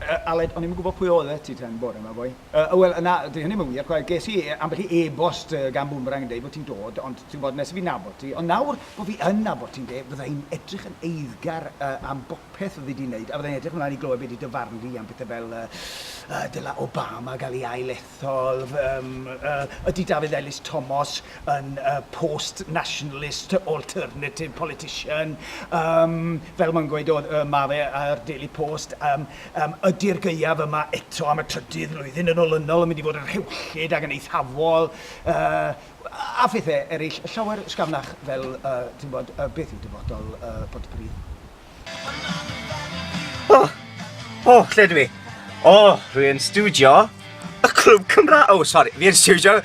Aled, o'n i'm yn gwybod pwy oeddet ti tan bore 'ma, boi. Yy, wel, na, 'di hynny ddim yn wir, chwaith. Ges i ambell i e-bost gan Boomerang yn deud bod ti'n dod, ond ti'n gwybod, nes i fi nabod ti. Ond nawr bod fi yn nabod ti, ynde, fydda i'n edrych yn eiddgar am bopeth fyddi di'n neud, a fydda i'n edrych ymlaen i glywed be 'di dy farn di am pethe fel yy, dyla Obama gael ei ail-ethol, yym, yy, ydy Dafydd Elis-Thomas yn post-nationalist alternative politician, yym, fel mae'n gweud o, yy, ma' fe ar Daily Post, yym, yym, ydy'r gaeaf yma eto am y trydydd flwyddyn yn olynol yn mynd i fod yn rhewllyd ac yn eithafol, yy, a phethau eraill llawer ysgafnach fel, yy, ti'n gwybod, yy, beth yw dyfodol, yy, Pontypridd? O! O, lle dwi? O, rwy yn stiwdio y Clwb Cymraeg. O, sori, fi yn stiwdio...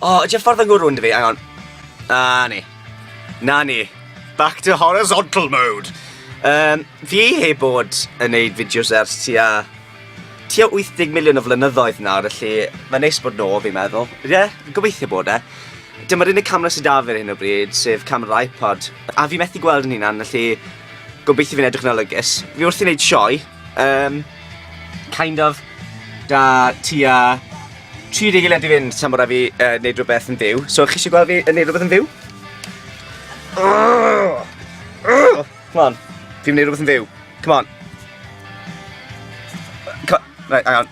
O, ydy'r ffordd yn gwrwnd fi? Hang on. Na ni. Na ni. Back to horizontal mode. Um, fi heb bod yn neud fideos ers tua tua 80 miliwn o flynyddoedd nawr, felly mae'n neis bod nôl, fi'n meddwl. Ie, yeah, gobeithio bod e. Dyma'r unig camera sydd 'da fi ar hyn o bryd, sef camera iPod. A fi methu gweld yn hunan, felly gobeithio fi'n edrych yn olygus. Fi wrthi'n neud sioe, um, kind of, da tua 30 eiliad i fynd tan bod rhaid fi uh, neud rhywbeth yn fyw. So, chi eisiau gweld fi yn neud rhywbeth yn fyw? Come on. Fi'n neud rhywbeth yn fyw. Come on. Come on. Right, hang on.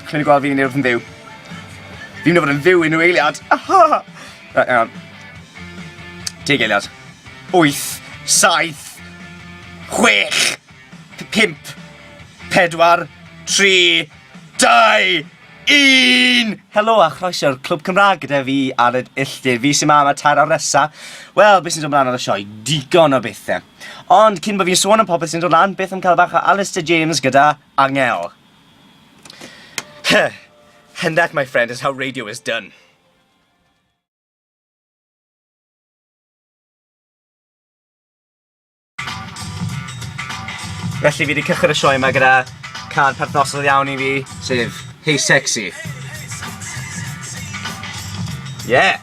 Chi'n mynd i gweld fi'n neud rhywbeth yn fyw. Fi'n mynd i fod yn fyw unrhyw eiliad. Right, hang on. 10 eiliad. 8, 7, 6, 5, 4, 3, 2, 1! Helo a chroeso i'r Clwb Cymraeg gyda fi, Aled Illtyd. Fi sy'n ma am y tair awr nesa. Wel, beth sy'n dod mlaen ar y sioe? Digon o bethau. Ond cyn bod fi'n sôn am popeth sy'n dod lan, beth am cael bach o Alistair James gyda Angel? And that, my friend, is how radio is done. Felly fi wedi cychwyn y sioe yma gyda cân perthnosol iawn i fi, sef Hey Sexy. Yeah!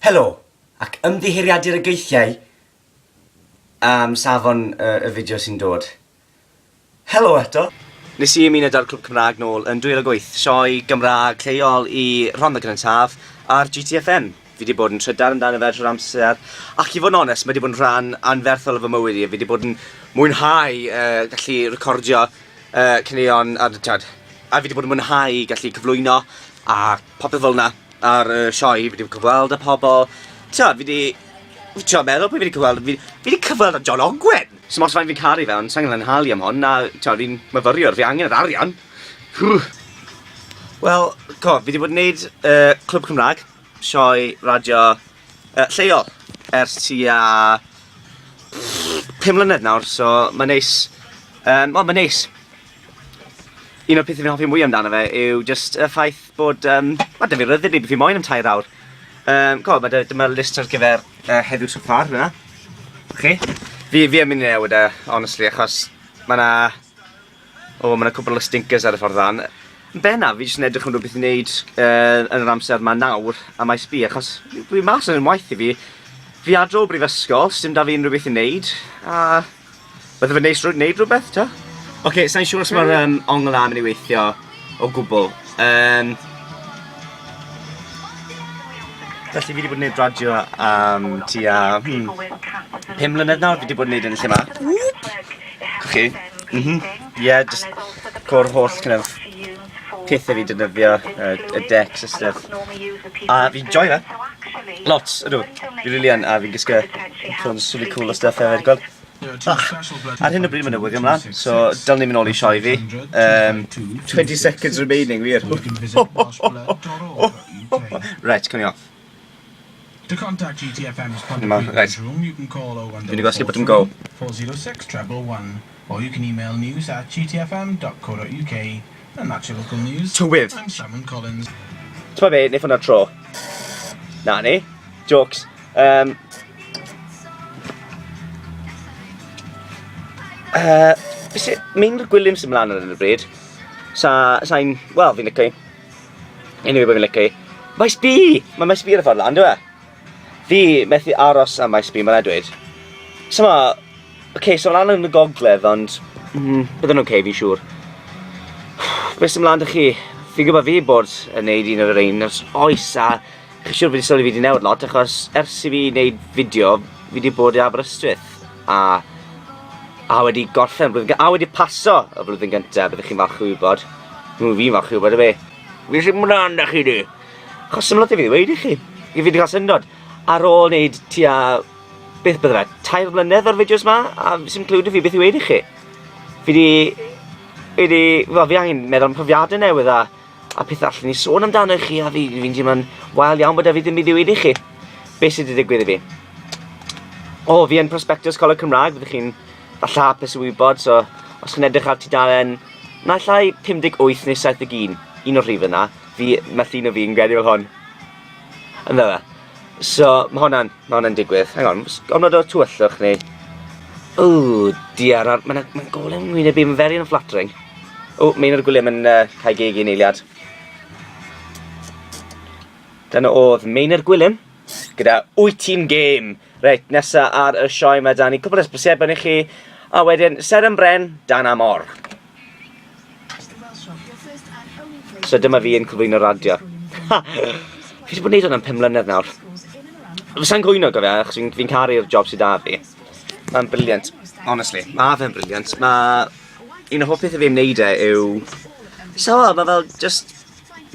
Helo, ac ymddiheuriadur y geithiau am safon y, y fideo sy'n dod. Helo eto! Nes i ymuno 'da'r Clwb Cymraeg nôl yn 2008, sioe Gymraeg lleol i Rhondda Cynon Taf ar GTFM. Fi 'di bod yn trydar amdano fe trwy'r amser, ac i fod yn onest, mae 'di bod yn rhan anferthol o fy mywyd i, a fi 'di bod yn mwynhau yy gallu recordio yy caneuon a t'wod, a fi 'di bod yn mwynhau gallu cyflwyno a popeth fel 'na ar y sioe, fi 'di cyfweld â pobl, t'wod, fi 'di, trio meddwl pwy fi 'di cyfweld, fi fi 'di cyfweld â John Ogwen! Sim ots faint fi'n caru fe, ond sa i'n gallu nhalu am hon, a t'od, fi'n myfyriwr, fi angen yr arian. Wel, co, fi 'di bod yn neud yy Clwb Cymraeg, sioe radio yy lleol ers tua pum mlynedd nawr, so ma'n neis yym, wel ma'n neis. Un o'r pethe fi'n hoffi mwya amdano fe yw jyst y ffaith bod yym, ma' 'da fi ryddid neud beth fi moyn am tair awr. Yym, co, ma' 'da dyma list ar gyfer yy heddiw so far fan'na. Chi. Fi fi yn mynd i newid e, honestly, achos ma' 'na o ma' 'na cwpwl o stinkers ar y ffordd lan. Yn bennaf, fi jyst yn edrych am rwbeth i neud yy yn yr amser 'ma nawr am Maes B, achos dwi mas yn waith i fi. Fi adre o brifysgol, sdim 'da fi unrhyw beth i neud, a bydde fe'n neis rw- neud rwbeth, t'o'? Oce, sai'n siŵr os ma'r yym ongl 'na yn mynd i weithio o gwbwl. Yym. Felly fi 'di bod yn neud radio am tua hmm pum mlynedd nawr fi 'di bod yn neud yn y lle 'ma. Wŵp! Chi. M-hm. Ie jyst co'r holl kind of pethe fi'n defnyddio y y decks a stuff. A fi'n joio fe. Lot, ydw. Fi rili yn a fi'n gwisgo headphones rili cŵl a stuff hefyd gweld. Ach, ar hyn o bryd ma' newyddion mlan, so dylwn i mynd nôl i sioe fi. Yym, 20 seconds remaining, wir. Reit, cawn ni off. To contact GTFM's Ma' reit. Room, you can call Fi 'di gwasgu botwm go. 406 111 or you can email news at gtfm.co.uk and that's your local news. Tywydd. I'm Simon Collins. T'mo' be', neith hwnna tro. Na ni. Jôcs. Yym. Yy, be' sy... Meinir Gwilym sy mlan ar 'yn o bryd. Sa, sai'n, wel, fi'n lico 'i. Anyway, bo' fi'n lico 'i. Maes B! Ma' Maes B ar y ffordd lan, dyw e? Fi methu aros am Maes B, ma' raid dweud. So ma', oce, so lan yn y gogledd, ond, mm, bydd yn oce, fi'n siŵr. Beth sy'n mlaen 'da chi? Fi'n gwybod fi bod yn neud un o'r rhein ers oes a chi siŵr fi 'di sylwi fi 'di newid lot achos ers i fi neud fideo fi 'di bod i Aberystwyth a a wedi gorffen blwyddyn gy- a wedi paso y flwyddyn gynta byddwch chi'n falch o wybod. Wel fi'n falch i wybod yfe. Fi sy'n mlaen 'da chi di? Achos sim lot i fi ddweud i chi. I fi 'di cael syndod. Ar ôl neud tua beth bydde fe, 3 mlynedd o'r fideos 'ma a sim cliw 'da fi beth i weud i chi. Fi 'di fi 'di wel fi angen meddwl am profiade newydd a a pethe allwn i sôn amdano i chi a fi fi'n teimlo'n wael iawn bod 'da fi ddim byd i weud i chi. Be' sy 'di digwydd i fi? O, fi yn Prospectus Coleg Cymra'g, fyddwch chi'n falle hapus i wybod, so os chi'n edrych ar tudalen naill ai 58 neu 71, un o'r rhifau 'na, fi, ma' llun o fi yn gredu fel hwn. Ynddo fe? So, ma' hwnna'n, ma' hwnna'n digwydd. Hang on, gormod o tywyllwch neu... Oh dear, mae'n ma golau yn ngwyneb i, mae'n very unflattering. O, oh, Meinir Gwilym yn uh, cael geg un eiliad. Dyna oedd Meinir Gwilym gyda Wyt ti'n gêm? Reit, nesa ar y sioe mae dan ni cwpl o hysbysebion i chi, a wedyn Seren Bren, Dan Amor. So dyma fi yn cyflwyno radio. Ha! Fi 'di bod yn neud hwn am 5 mlynedd nawr. Fysa'n cwyno gofia, achos fi'n fi caru'r job sydd 'da fi. Mae'n brilliant, honestly. Ma' fe'n brilliant. Ma' un o hoff pethe fi am neud e yw... So, ma' fel jyst...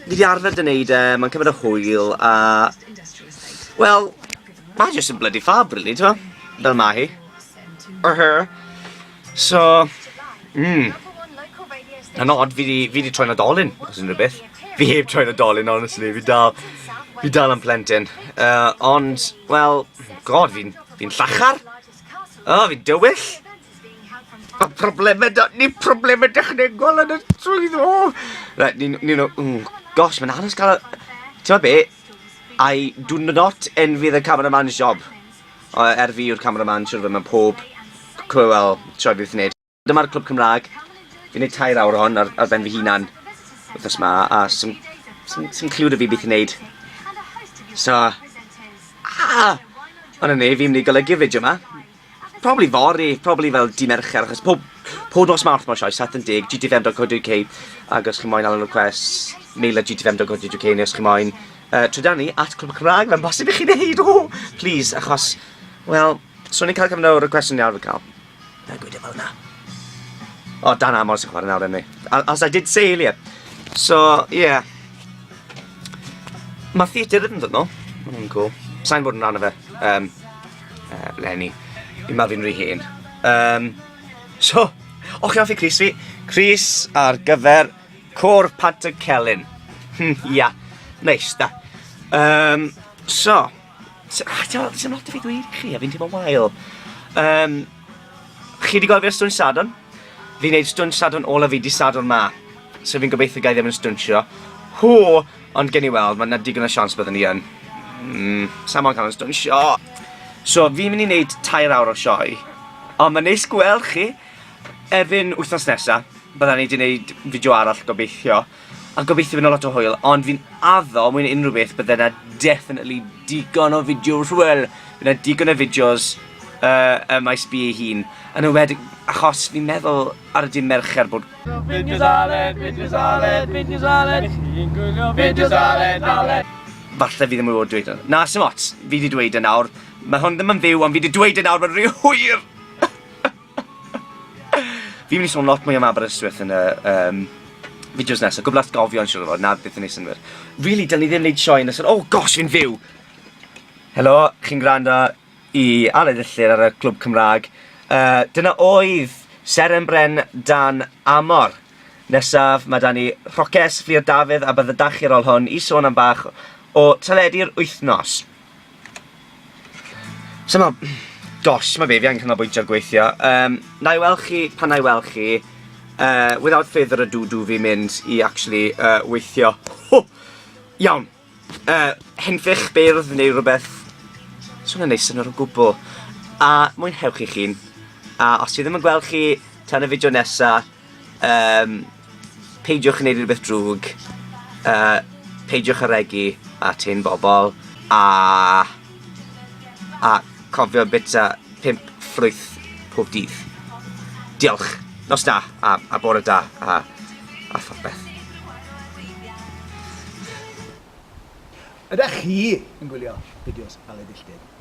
Fi 'di arfer 'da neud e, mae'n cymryd o hwyl, a... Wel, ma' jyst yn bloody fab rili, t'mo'? Fel ma' hi. Uh-huh. So, mm. Yn odd, fi 'di fi 'di troi'n oedolyn, os unrhyw beth. Fi heb troi'n oedolyn, honestly, fi dal, fi dal yn plentyn. Uh, ond, wel, god, fi'n fi llachar. Oh, fi'n dywyll. Mae problemau da, ni problemau dechnegol yn y swydd, o! Right, ni'n, ni'n, oh, gosh, mae'n anos cael, ti'n be? I do not envy the cameraman's job. O, er fi yw'r cameraman, siwr fe, mae pob clywel sioe fi wrth wneud. Dyma'r Clwb Cymraeg. Fi'n gwneud tair awr o hon ar, ar ben fy hunan wythnos ma, a sy'n sy sy cliw 'da fi beth i wneud. So, ah! Ond yna ni, fi'n mynd i golygu'r fideo yma. Probably fory, probably fel di Mercher, achos pob, pob nos Mawrth mae sioe, 7 yn 10, gtfm.co.uk, ac os chi moyn alw requests, mail at gtfm.co.uk, neu os chi moyn trydanu at Clwb Cymraeg, mae'n bosib i chi wneud, o! Please, achos, wel, so ni'n cael cyfnod o requests yn iawn cael. Na gweud e fel na. O, Dan Amor sy'n chwarae nawr, anyway. As I did say earlier. So, yeah. Mae theatr yn dod nôl. Mae'n cool. Sa'n bod yn rhan o fe. Um, uh, Lenny. Fi'n meddwl fi'n rhy hen. Um, so, o chi'n hoffi Cris fi? Cris ar gyfer Côr Pantycelyn. Ia. Neis, da. Um, so, so ah, ti'n lot o fi dweud i chi, a fi'n teimlo wael. Um, chi wedi gweld fi ar Stwnsh Sadwrn? Fi'n neud Stwnsh Sadwrn ola fi di Sadwrn ma. So fi'n gobeithio gai ddim yn stwnsio. Ho! Ond gen i weld, mae yna digon o siawns byddwn ni yn. Mm, Sa mo'n cael yn stwnsio. So fi'n mynd i wneud tair awr o sioe. Ond mae'n neis gweld chi. Erbyn wythnos nesa, bydda ni wedi gwneud fideo arall gobeithio. A gobeithio fydd 'na lot o hwyl, ond fi'n addo mwy na unrhyw beth bydde 'na definitely digon o fideos, wel, bydd 'na digon o fideos uh, ym maes B ei hun. Yn enwedig, achos fi'n meddwl ar y dydd Mercher bod... Fideos Aled, fideos Aled, fideos Aled, chi'n gwylio fideos Aled, Aled. Falle fi ddim yn gwybod dweud e. Na, sim ots, fi wedi dweud e nawr. Mae hwn ddim yn fyw, ond fi wedi dweud e nawr, mae'n rhy hwyr! Fi'n mynd i sôn lot mwy am Aberystwyth yn y um, fideos nesaf. Gwbl atgofion siwr o fod, na beth yn ei synwyr. Really, dylen ni ddim wneud sioe yn ystod... Oh gosh, fi'n fyw! Helo, chi'n gwrando i Aled Ellir ar y Clwb Cymraeg. Uh, dyna oedd Seren Bren Dan Amor. Nesaf, mae da ni Rhoces, Fflur Dafydd a bydde dach chi ar ôl hwn i sôn am bach o teledu'r wythnos. So ma... Gosh, ma' fe, fi angen canolbwyntio ar gweithio. Um, na i weld chi pan na i weld chi. Without further ado, dw fi'n mynd i actually weithio. Ho! Iawn. Henffych beirdd neu rhywbeth. Swnio'n neis yn yr o gwbl. A mwynhewch eich hun. A os fi ddim yn gweld chi tan y fideo nesa, Um, peidiwch yn neud rhywbeth drwg, uh, peidiwch â regu at hen bobl, a, a cofio bita pump ffrwyth pob dydd. Diolch. Nos da, a, a bore da, a A phopeth. Ydach chi yn gwylio fideos Aled Illtyd?